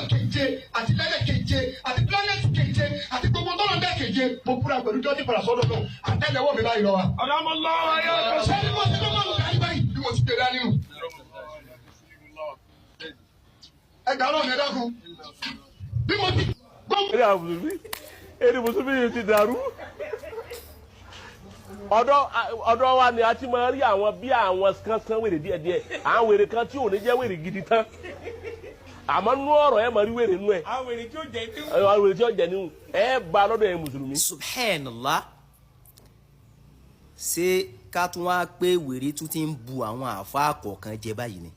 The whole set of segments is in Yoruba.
Sánmà keje àti lẹ́lẹ̀ keje àti planet keje àti gbogbo tọ́lọ̀ dẹ́ keje, mo búra pẹ̀lú jọ́sí padà sọ́dọ̀ náà, àtẹ́lẹwọ́ mi báyìí lọ wa. Sẹ́ni mo ti gbé mọ́lù dání báyìí bí mo ti gbé dání nù. Ẹ gbà lọ́wọ́ mi, ẹ dákun. Bí mo ti gbọ́. Eré àwọn mùsùlùmí, eré mùsùlùmí yìí ti dàrú. Ọ̀dọ̀ wa ni a ti máa rí àwọn bí àwọn kan sán wèrè díẹ̀díẹ̀, àwọn wèrè kan tí ò ní jẹ́ wèrè gidi tán, àmọ́ nú ọ̀rọ̀ ẹ máa rí wèrè nú ẹ̀. Àwọn wèrè tí ó jẹ ní. Àwọn wèrè tí ó jẹ nínú ẹ bá lọ́dọ̀ ẹ mùsùlùmí. Subhanallah! Ṣé ká tún wá pé wèrè tún ti ń bu àwọn àáfàá kọ̀ọ̀kan jẹ báyìí ni?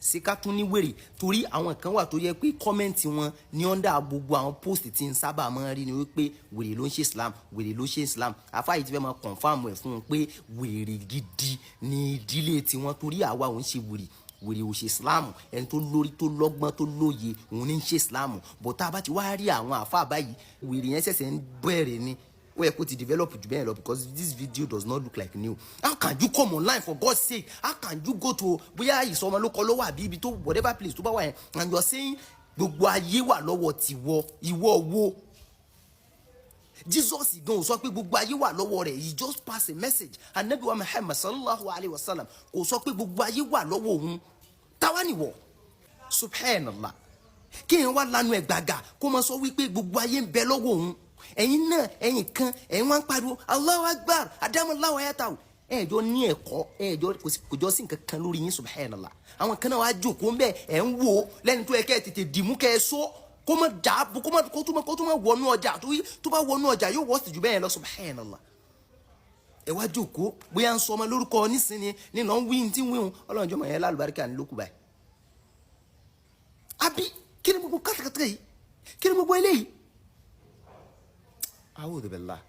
Ṣé ká tún ní wèrè? Torí àwọn kan wà tó yẹ pé comment wọn ní under gbogbo àwọn post tí ń sábà máa ń rí ni wípé wèrè ló ń ṣe Islam, wèrè ló ń ṣe Islam. Àáfàá yìí ti fẹ́ máa confirm ẹ̀ fún un pé wèrè gidi ní ìdílé tiwọn, torí àwa ò ń ṣe wèrè, wèrè ò ṣe Islam. Ẹni tó lórí, tó lọ́gbọ́n, tó lóye, òun ní ń ṣe Islam. Bọ̀ tá a bá ti wá rí àwọn àáfàá báyìí, wèrè yẹn ṣẹ̀ṣẹ̀ ń bẹ̀rẹ̀ ni. Ó yẹ kó ti develop jù bẹ́ẹ̀ lọ, because this video does not look like new. How can you come online, for God's sake? How can you go to bóyá ìsọmọlókọ ló wà bí ibi tó, whatever place tó bá wà yẹn, and you are saying gbogbo ayé wà lọ́wọ́ tiwọ? Ìwọ wo? Jesus gan ò sọ pé gbogbo ayé wà lọ́wọ́ rẹ̀. He just pass a message. Anabi wa Muhammad sallallahu alayhi wa sallam kò sọ pé gbogbo ayé wà lọ́wọ́ òun. Táwa nìwọ? Subhanallah! Kí n wá lanu ẹ̀ gbàgà kó máa sọ wípé gbogbo ayé ń bẹ lọ́wọ́ òun. Ẹ̀yin náà, ẹ̀yin kan, ẹ̀yin wá ń pariwo Allahu Akbar, adamallahu ayatahu. Ẹ̀ẹ́dọ́ ní ẹ̀kọ́, ẹ̀ẹ́dọ́ kò jọ sí nǹkan kan lórí yín. Subhanallah! Àwọn kan náà wá jókòó ń bẹ̀, ẹ̀ ń wò lẹ́ni tó yẹ kẹ́ ẹ̀ tètè dìmú, kẹ́ ẹ sọ kó má dà kó má kó tún má wọnú ọjà. Tó bá wọnú ọjà, yóò wọ́ sí jù bẹ́ẹ̀ lọ. Subhanallah! Ẹ wá jókòó, bóyá ń sọ ọmọ lórúkọ nísìnyí nínú ń wí tí ń wíhun. Ọlọ́run jọmọ yẹn lálùbáríkà ní lókù báyìí. Àbí kí ni gbogbo kátàkátà yìí? Kí ni gbogbo eléyìí? A'udhu billah.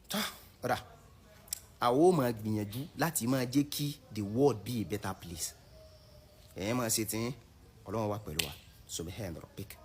Tá ọ̀rà, àwọn ò máa gbìyànjú láti máa jẹ́ kí the world be a better place. Ẹ̀yẹ́ máa ṣe tí Ọlọ́run wà pẹ̀lú wa. Subhana rabbik.